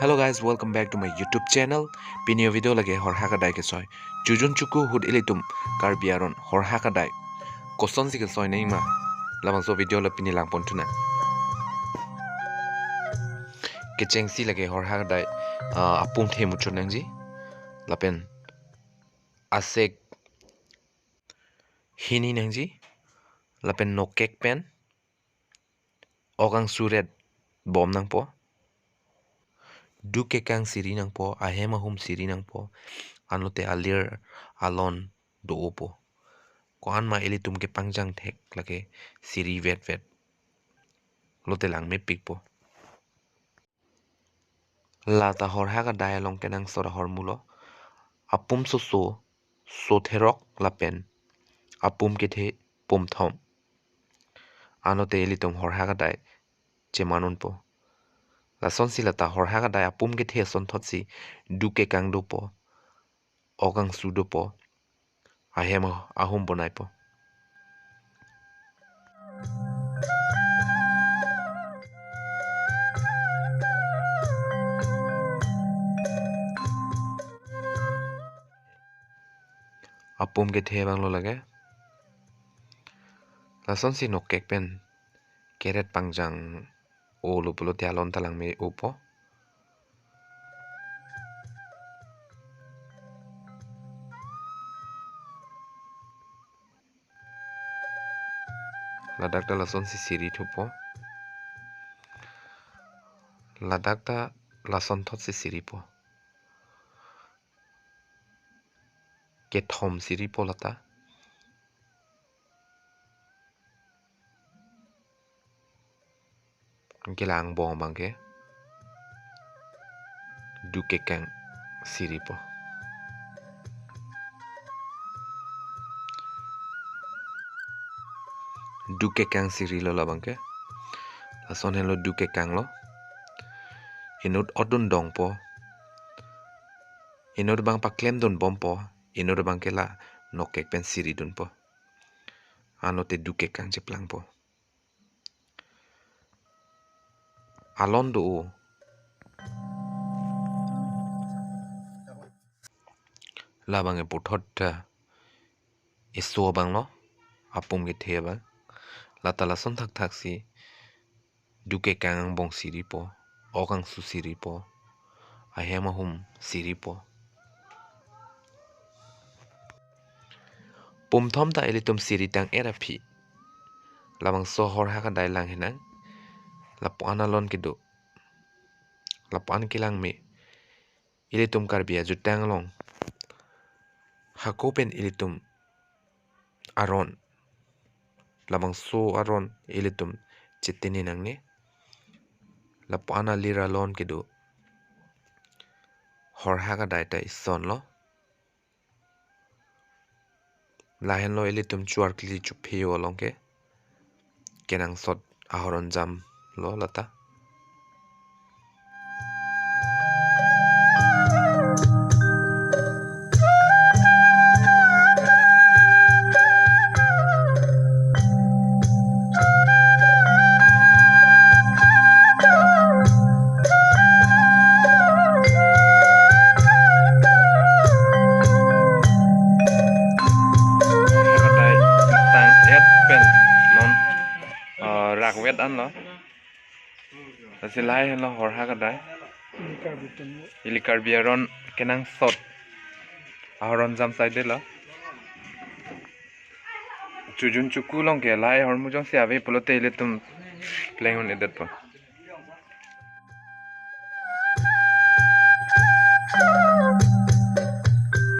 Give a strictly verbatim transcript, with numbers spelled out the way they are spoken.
Hello guys, welcome back to my YouTube channel. Pini avideo lake horhak adai kesoi. Chojun choku ahut ilitum Karbi aron horhak adai kosonsi kesoi nangji ma, labangso avideo la pini langpon thunang. Kechengsi lake horhak adai, ah, apum the muchot nangji. Lapen asek hini nangji. Lapen nokek pen ok angsu ret bom nangpo. Duk kekang siri nangpo, ahem ahum siri nangpo. Anlote alir alon do-opo. Ko-an ma ilitum kepangjang thek lake siri vetvet lote langmepikpo. Lata horhak adai along kenangsot ahormu lo. Apum soso, sotherok lapen apum kethe, pumthom. Anlote ilitum horhak adai cheman unpo. Lasonsi lata horhak adai apum kethe asonthotsi duk kekang dopo, ok angsu dopo, ahem ahum bonaipo. Apum kethe abang lo lake. Lasonsi nokek pen keret pangjang-olo pulote alon ta langme-opo. Ladak ta lasonsi siri thupo. Ladak ta lasonthotsi siripo. Kethom siripo lata. Anke la angbong abangke duk kekang siripo. Duk kekang sirilo labangke. Lason henlo duk kekang lo. Inut odun dongpo. Inut abang paklemdun bompo. Inut abangke la nokek pen siridunpo. Anlote duk kekang cheplangpo. Alon do-o. Labang eputhot ta eso abang lo, apum kethe abang. Lata lason thakthaksi duk kekang angbong siripo, ok angsu siripo, ahem ahum siripo. Pumthom ta ilitum siri tang-et aphi. Labangso horhak adai lang henang. Lapu-an alon kedo. Lapu-an kelangme. Ilitum Karbi ajutang along hako pen ilitum aron, labangso aron ilitum chetini nangne. Lapu-an alir alon kedo. Horhak adai ta isonlo. Lahenlo ilitum chuarkli chuphe-o along ke kenangsot ahoronjam lo lata. Horhak adai tang-et pen non, ah, rakvet anlo. Lasi lahai henlo horhak adai. Ili Karbi aron kenangsot ahoronjam saidelo. Chojun choku along ke lahai ahormu jongsi ave pulote ilitum pleng un-edetpo.